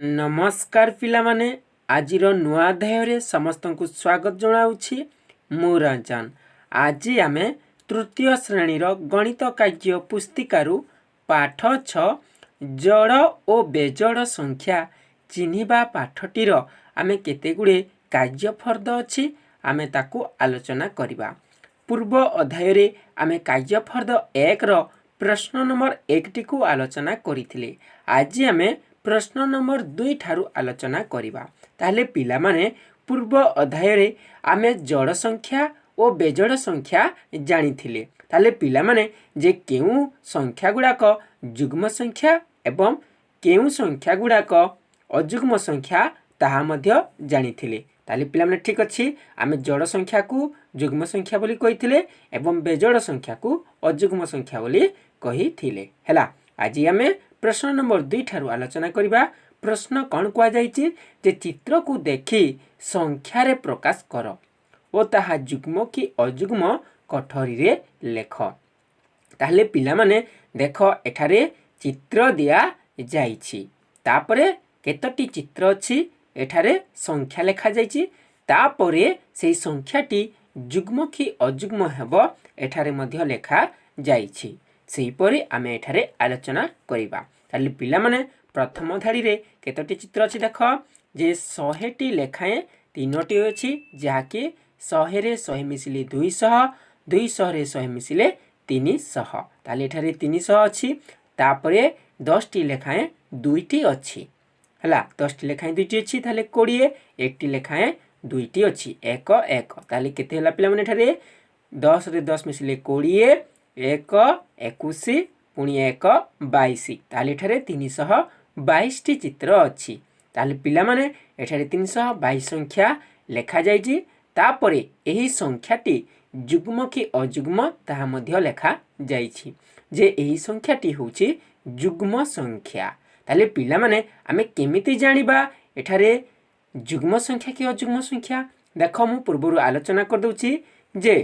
ନମସ୍କାର ପିଲାମାନେ, ଆଜିର ନୂଆ ଅଧ୍ୟାୟରେ ସମସ୍ତଙ୍କୁ ସ୍ୱାଗତ ଜଣାଉଛି। ମୁଁ ରଞ୍ଜନ। ଆଜି ଆମେ ତୃତୀୟ ଶ୍ରେଣୀର ଗଣିତ କାର୍ଯ୍ୟ ପୁସ୍ତିକାରୁ ପାଠ 6, ଜୋଡ଼ ଓ ବେଜୋଡ଼ ସଂଖ୍ୟା ଚିହ୍ନିବା ପାଠଟିର ଆମେ କେତେ ଗୁଡ଼ିଏ କାର୍ଯ୍ୟ ଫର୍ଦ୍ଦ ଅଛି, ଆମେ ତାକୁ ଆଲୋଚନା କରିବା। ପୂର୍ବ ଅଧ୍ୟାୟରେ ଆମେ କାର୍ଯ୍ୟ ଫର୍ଦ୍ଦ 1ର ପ୍ରଶ୍ନ ନମ୍ବର 1ଟିକୁ ଆଲୋଚନା କରିଥିଲେ। ଆଜି ଆମେ ପ୍ରଶ୍ନ ନମ୍ବର 2 ଠାରୁ ଆଲୋଚନା କରିବା। ତାହେଲେ ପିଲାମାନେ, ପୂର୍ବ ଅଧ୍ୟାୟରେ ଆମେ ଜୋଡ଼ ସଂଖ୍ୟା ଓ ବେଜୋଡ଼ ସଂଖ୍ୟା ଜାଣିଥିଲେ। ତାହେଲେ ପିଲାମାନେ, ଯେ କେଉଁ ସଂଖ୍ୟା ଗୁଡ଼ାକ ଯୁଗ୍ମ ସଂଖ୍ୟା ଏବଂ କେଉଁ ସଂଖ୍ୟା ଗୁଡ଼ାକ ଅଯୁଗ୍ମ ସଂଖ୍ୟା, ତାହା ମଧ୍ୟ ଜାଣିଥିଲେ। ତାହେଲେ ପିଲାମାନେ, ଠିକ୍ ଅଛି, ଆମେ ଜୋଡ଼ ସଂଖ୍ୟାକୁ ଯୁଗ୍ମ ସଂଖ୍ୟା ବୋଲି କହିଥିଲେ ଏବଂ ବେଜୋଡ଼ ସଂଖ୍ୟାକୁ ଅଯୁଗ୍ମ ସଂଖ୍ୟା ବୋଲି କହିଥିଲେ। ହେଲା, ଆଜି ଆମେ ପ୍ରଶ୍ନ ନମ୍ବର 2 ଠାରୁ ଆଲୋଚନା କରିବା। ପ୍ରଶ୍ନ କ'ଣ କୁହାଯାଇଛି ଯେ ଚିତ୍ରକୁ ଦେଖି ସଂଖ୍ୟାରେ ପ୍ରକାଶ କର ଓ ତାହା ଯୁଗ୍ମ କି ଅଯୁଗ୍ମ କୋଠରୀରେ ଲେଖ। ତାହେଲେ ପିଲାମାନେ, ଦେଖ, ଏଠାରେ ଚିତ୍ର ଦିଆଯାଇଛି। ତାପରେ କେତୋଟି ଚିତ୍ର ଅଛି, ଏଠାରେ ସଂଖ୍ୟା ଲେଖାଯାଇଛି। ତାପରେ ସେଇ ସଂଖ୍ୟାଟି ଯୁଗ୍ମ କି ଅଯୁଗ୍ମ ହେବ, ଏଠାରେ ମଧ୍ୟ ଲେଖାଯାଇଛି। ସେହିପରି ଆମେ ଏଠାରେ ଆଲୋଚନା କରିବା। ତାହେଲେ ପିଲାମାନେ, ପ୍ରଥମ ଧାଡ଼ିରେ କେତୋଟି ଚିତ୍ର ଅଛି ଦେଖ ଯେ 100ଟି ଲେଖାଏଁ ତିନୋଟି ଅଛି, ଯାହାକି 100ରେ 100 ମିଶିଲେ 200, 200ରେ 100 ମିଶିଲେ 300। ତାହେଲେ ଏଠାରେ 300 ଅଛି। ତାପରେ 10ଟି ଲେଖାଏଁ ଦୁଇଟି ଅଛି। ହେଲା, 10ଟି ଲେଖାଏଁ ଦୁଇଟି ଅଛି, ତାହେଲେ 20। 1ଟି ଲେଖାଏଁ ଦୁଇଟି ଅଛି, 1, 1। ତାହେଲେ କେତେ ହେଲା ପିଲାମାନେ? ଏଠାରେ 10ରେ 10 ମିଶିଲେ 20, 1 21, ପୁଣି 1 22। ତାହେଲେ ଏଠାରେ 322ଟି ଚିତ୍ର ଅଛି। ତାହେଲେ ପିଲାମାନେ, ଏଠାରେ 322 ସଂଖ୍ୟା ଲେଖାଯାଇଛି। ତାପରେ ଏହି ସଂଖ୍ୟାଟି ଯୁଗ୍ମ କି ଅଯୁଗ୍ମ, ତାହା ମଧ୍ୟ ଲେଖାଯାଇଛି ଯେ ଏହି ସଂଖ୍ୟାଟି ହେଉଛି ଯୁଗ୍ମ ସଂଖ୍ୟା। ତାହେଲେ ପିଲାମାନେ, ଆମେ କେମିତି ଜାଣିବା ଏଠାରେ ଯୁଗ୍ମ ସଂଖ୍ୟା କି ଅଯୁଗ୍ମ ସଂଖ୍ୟା? ଦେଖ, ମୁଁ ପୂର୍ବରୁ ଆଲୋଚନା କରିଦେଉଛି ଯେ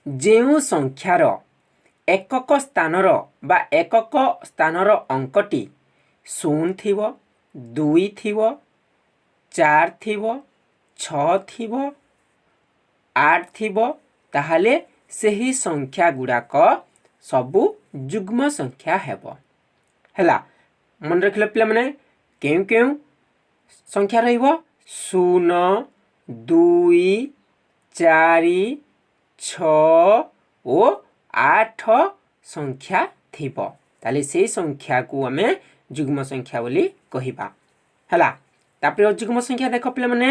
ଯେଉଁ ସଂଖ୍ୟାର ଏକକ ସ୍ଥାନର ବା ଏକକ ସ୍ଥାନର ଅଙ୍କଟି 0 ଥିବ, 2 ଥିବ, 4 ଥିବ, 6 ଥିବ, 8 ଥିବ, ତାହେଲେ ସେହି ସଂଖ୍ୟା ଗୁଡ଼ାକ ସବୁ ଯୁଗ୍ମ ସଂଖ୍ୟା ହେବ। ହେଲା, ମନେ ରଖିଲ ପିଲାମାନେ? କେଉଁ କେଉଁ ସଂଖ୍ୟା ରହିବ? 0, 2, 4, 6 ଓ 8 ସଂଖ୍ୟା ଥିବ, ତାହେଲେ ସେଇ ସଂଖ୍ୟାକୁ ଆମେ ଯୁଗ୍ମ ସଂଖ୍ୟା ବୋଲି କହିବା। ହେଲା, ତାପରେ ଅଯୁଗ୍ମ ସଂଖ୍ୟା ଦେଖ ପିଲାମାନେ,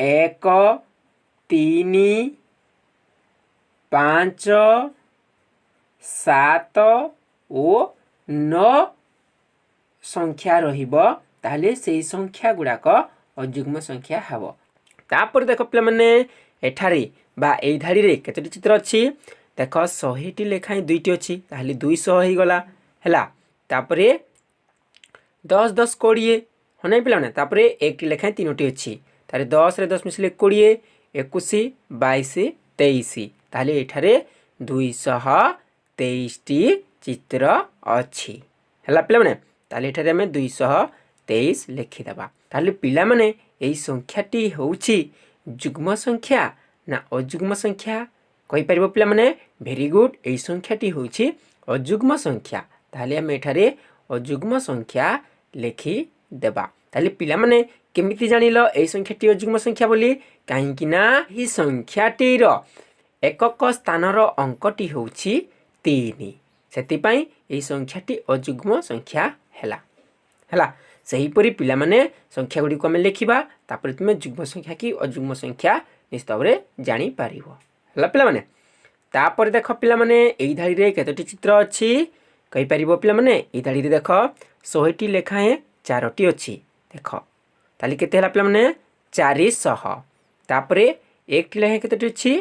1, 3, 5, 7 ଓ 9 ସଂଖ୍ୟା ରହିବ, ତାହେଲେ ସେଇ ସଂଖ୍ୟା ଗୁଡ଼ାକ ଅଯୁଗ୍ମ ସଂଖ୍ୟା ହେବ। ତାପରେ ଦେଖ ପିଲାମାନେ, ଏଠାରେ ବା ଏଇ ଧାଡ଼ିରେ କେତୋଟି ଚିତ୍ର ଅଛି ଦେଖ। 100ଟି ଲେଖାଏଁ ଦୁଇଟି ଅଛି, ତାହେଲେ 200 ହେଇଗଲା। ହେଲା, ତାପରେ 10 10 20, ହଁ ନାଇଁ ପିଲାମାନେ? ତାପରେ 1ଟି ଲେଖାଏଁ ତିନୋଟି ଅଛି, ତାହେଲେ 10ରେ 10 ମିଶିଲେ 20, 21, 22, 23। ତାହେଲେ ଏଠାରେ 223ଟି ଚିତ୍ର ଅଛି। ହେଲା ପିଲାମାନେ, ତାହେଲେ ଏଠାରେ ଆମେ 223 ଲେଖିଦେବା। ତାହେଲେ ପିଲାମାନେ, ଏହି ସଂଖ୍ୟାଟି ହେଉଛି ଯୁଗ୍ମ ସଂଖ୍ୟା ନା ଅଯୁଗ୍ମ ସଂଖ୍ୟା କହିପାରିବ ପିଲାମାନେ? ଭେରି ଗୁଡ୍, ଏହି ସଂଖ୍ୟାଟି ହେଉଛି ଅଯୁଗ୍ମ ସଂଖ୍ୟା। ତାହେଲେ ଆମେ ଏଠାରେ ଅଯୁଗ୍ମ ସଂଖ୍ୟା ଲେଖିଦେବା। ତାହେଲେ ପିଲାମାନେ, କେମିତି ଜାଣିଲ ଏହି ସଂଖ୍ୟାଟି ଅଯୁଗ୍ମ ସଂଖ୍ୟା ବୋଲି? କାହିଁକି ନା ଏହି ସଂଖ୍ୟାଟିର ଏକକ ସ୍ଥାନର ଅଙ୍କଟି ହେଉଛି 3, ସେଥିପାଇଁ ଏହି ସଂଖ୍ୟାଟି ଅଯୁଗ୍ମ ସଂଖ୍ୟା ହେଲା। ହେଲା, ସେହିପରି ପିଲାମାନେ, ସଂଖ୍ୟା ଗୁଡ଼ିକୁ ଆମେ ଲେଖିବା, ତାପରେ ତୁମେ ଯୁଗ୍ମ ସଂଖ୍ୟା କି ଅଯୁଗ୍ମ ସଂଖ୍ୟା ନିଶ୍ଚିତ ଭାବରେ ଜାଣିପାରିବ। ହେଲା ପିଲାମାନେ, ତାପରେ ଦେଖ ପିଲାମାନେ, ଏଇ ଧାଡ଼ିରେ କେତୋଟି ଚିତ୍ର ଅଛି କହିପାରିବ ପିଲାମାନେ? ଏଇ ଧାଡ଼ିରେ ଦେଖ, 100ଟି ଲେଖାଏଁ ଚାରୋଟି ଅଛି। ଦେଖ, ତାହେଲେ କେତେ ହେଲା ପିଲାମାନେ? 400। ତାପରେ 1ଟି ଲେଖାଏଁ କେତୋଟି ଅଛି?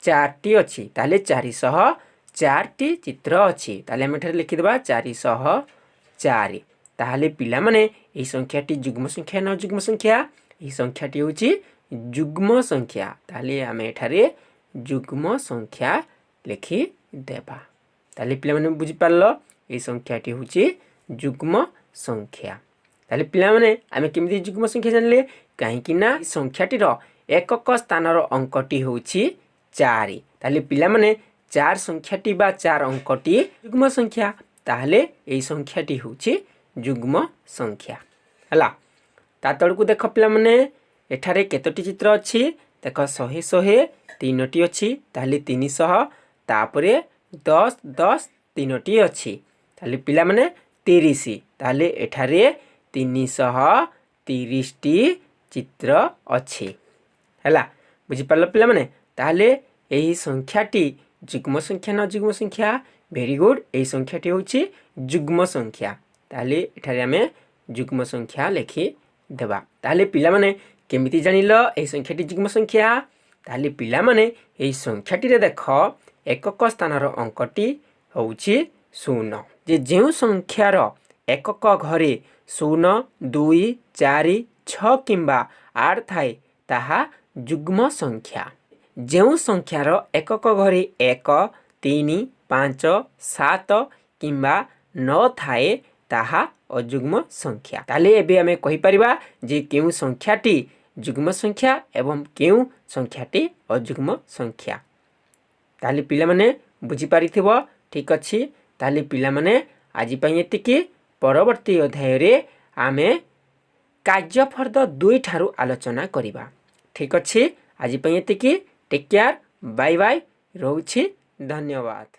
ଚାରିଟି ଅଛି। ତାହେଲେ 404ଟି ଚିତ୍ର ଅଛି। ତାହେଲେ ଆମେ ଏଠାରେ ଲେଖିଦେବା 404। ତାହେଲେ ପିଲାମାନେ, ଏହି ସଂଖ୍ୟାଟି ଯୁଗ୍ମ ସଂଖ୍ୟା ନା ଅଯୁଗ୍ମ ସଂଖ୍ୟା? ଏହି ସଂଖ୍ୟାଟି ହେଉଛି ଯୁଗ୍ମ ସଂଖ୍ୟା। ତାହେଲେ ଆମେ ଏଠାରେ ଯୁଗ୍ମ ସଂଖ୍ୟା ଲେଖିଦେବା। ତାହେଲେ ପିଲାମାନେ, ବୁଝିପାରିଲ, ଏହି ସଂଖ୍ୟାଟି ହେଉଛି ଯୁଗ୍ମ ସଂଖ୍ୟା। ତାହେଲେ ପିଲାମାନେ, ଆମେ କେମିତି ଯୁଗ୍ମ ସଂଖ୍ୟା ଜାଣିଲେ? କାହିଁକି ନା ସଂଖ୍ୟାଟିର ଏକକ ସ୍ଥାନର ଅଙ୍କଟି ହେଉଛି 4। ତାହେଲେ ପିଲାମାନେ, 4 ସଂଖ୍ୟାଟି ବା 4 ଅଙ୍କଟି ଯୁଗ୍ମ ସଂଖ୍ୟା। ତାହେଲେ ଏଇ ସଂଖ୍ୟାଟି ହେଉଛି ଯୁଗ୍ମ ସଂଖ୍ୟା। ହେଲା, ତା ତଳକୁ ଦେଖ ପିଲାମାନେ, ଏଠାରେ କେତୋଟି ଚିତ୍ର ଅଛି? ଦେଖ, 100 100 ତିନୋଟି ଅଛି, ତାହେଲେ 300। ତାପରେ 10 10 ତିନୋଟି ଅଛି, ତାହେଲେ ପିଲାମାନେ 30। ତାହେଲେ ଏଠାରେ 330ଟି ଚିତ୍ର ଅଛି। ହେଲା, ବୁଝିପାରିଲ ପିଲାମାନେ? ତାହେଲେ ଏହି ସଂଖ୍ୟାଟି ଯୁଗ୍ମ ସଂଖ୍ୟା ନା ଅଯୁଗ୍ମ ସଂଖ୍ୟା? ଭେରି ଗୁଡ୍, ଏହି ସଂଖ୍ୟାଟି ହେଉଛି ଯୁଗ୍ମ ସଂଖ୍ୟା। ତାହେଲେ ଏଠାରେ ଆମେ ଯୁଗ୍ମ ସଂଖ୍ୟା ଲେଖିଦେବା। ତାହେଲେ ପିଲାମାନେ, କେମିତି ଜାଣିଲ ଏହି ସଂଖ୍ୟାଟି ଯୁଗ୍ମ ସଂଖ୍ୟା? ତାହେଲେ ପିଲାମାନେ, ଏହି ସଂଖ୍ୟାଟିରେ ଦେଖ, ଏକକ ସ୍ଥାନର ଅଙ୍କଟି ହେଉଛି 0। ଯେ ଯେଉଁ ସଂଖ୍ୟାର ଏକକ ଘରେ 0, 2, 4, 6 କିମ୍ବା 8 ଥାଏ, ତାହା ଯୁଗ୍ମ ସଂଖ୍ୟା। ଯେଉଁ ସଂଖ୍ୟାର ଏକକ ଘରେ 1, 3, 5, 7 କିମ୍ବା 9 ଥାଏ, ତାହା ଅଯୁଗ୍ମ ସଂଖ୍ୟା। ତାହେଲେ ଏବେ ଆମେ କହିପାରିବା ଯେ କେଉଁ ସଂଖ୍ୟାଟି ଯୁଗ୍ମ ସଂଖ୍ୟା ଏବଂ କେଉଁ ସଂଖ୍ୟାଟି ଅଯୁଗ୍ମ ସଂଖ୍ୟା। ତାହେଲେ ପିଲାମାନେ, ବୁଝିପାରିଥିବ। ଠିକ୍ ଅଛି, ତାହେଲେ ପିଲାମାନେ, ଆଜି ପାଇଁ ଏତିକି। ପରବର୍ତ୍ତୀ ଅଧ୍ୟାୟରେ ଆମେ କାର୍ଯ୍ୟଫର୍ଦ୍ଦ 2 ଠାରୁ ଆଲୋଚନା କରିବା। ଠିକ୍ ଅଛି, ଆଜି ପାଇଁ ଏତିକି। ଟେକ୍ କେୟାର, ବାଇ ବାଇ, ରହୁଛି, ଧନ୍ୟବାଦ।